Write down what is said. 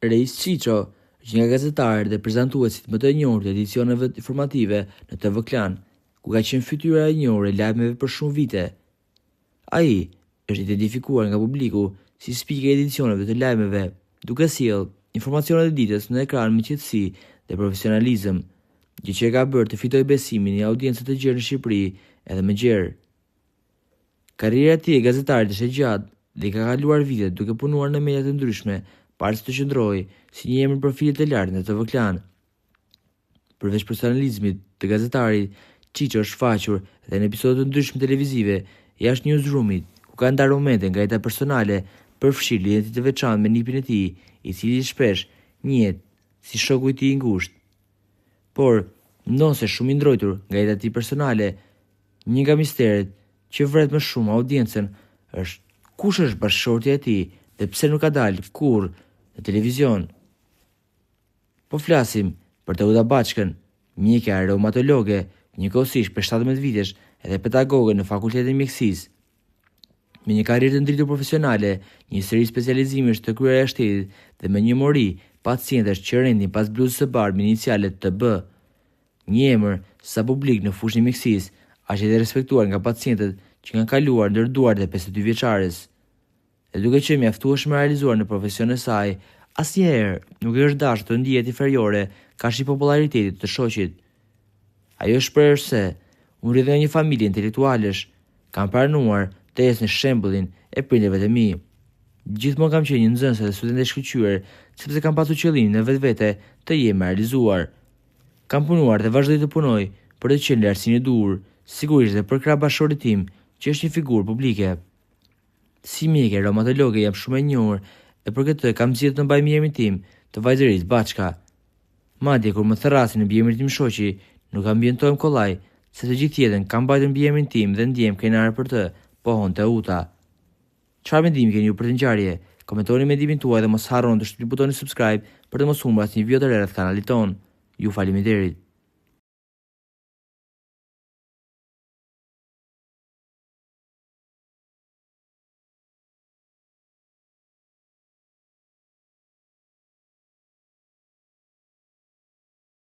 Reis Çiço është një nga gazetarët dhe prezantuesit më të njohur të edicioneve informative në TV Klan, ku ka qenë fytyra e njohur e lajmeve për shumë vite. Ai është identifikuar nga publiku si spiker i edicioneve të lajmeve, duke sjellë informacionet e ditës në ekran me qetësi dhe profesionalizëm, gjë që e ka bërë të fitojë besimin e një audience të gjerë në Shqipëri edhe më gjerë. Karriera e tij e gazetarit është e gjatë dhe i ka kaluar vitet duke punuar në media të ndryshme para se të qëndrojë si një emër profilit të lartë në TV Klan. Përveç profesionalizmit të gazetarit, Çiço është shfaqur edhe në episode të ndryshme televizive jashtë newsroom-it, ku ka ndarë momente nga jeta personale, përfshirë lidhjen e tij të veçantë me nipin e tij, i cili shpesh njihet si shoku i tij i ngushtë. Por, ndonëse shumë i ndrojtur nga jeta e tij personale, Një nga misteret që vret më shumë audiencën është kush është bashkëshortja e tij dhe pse nuk ka dalë kurrë në televizion. Po flasim për Teuta Baçkën, mjeke reumatologe, njëkohësisht prej 17 vitesh edhe pedagoge në Fakultetin e Mjekësisë. Me një karrierë të ndritur profesionale, një seri specializimesh të kryera jashtë shtetit dhe me një mori pacientësh që rendin pas bluzës së bardhë me inicialet TB. Një emër sa publik në fushën e mjekësisë, aq edhe i respektuar nga pacientët që kanë kaluar ndër duart e 52 vjeçares. Dhe duke qenë mjaftueshëm e realizuar në profesionin e saj, asnjëherë nuk i është dashur të ndihet inferiore karshi popullaritetit të shoqit. Ajo është shprehur se, unë rrjedh nga një familje intelektualësh, kam pranuar të ec në shembullin e prindërve të mi. Gjithmonë kam qenë një nxënëse dhe studente e shkëlqyer, sepse kam pasur qëllim në vetvete të jem e realizuar. Kam punuar dhe vazhdoj të punoj për të qenë në lartësinë e duhur, sigurisht dhe përkrah bashkëshortit tim, që është një figurë publike. Si mjeke reumatologe jam shumë e njohur e për këtë kam zgjedhur të mbaj mbiemrin tim të vajzërisë Baçka. Madje kur më thërrasin në mbiemrin tim shoqi, nuk ambientohem kollaj, sepse gjithë jetën kam mbajtur mbiemrin tim dhe ndjehem krenare për të, pohon Teuta. Çfarë mendimi keni ju për këtë ngjarje? Komentoni mendimin tuaj dhe mos harroni të shtypni butonin subscribe për të mos humbur asnjë video të re rreth kanalit tonë. Ju faleminderit.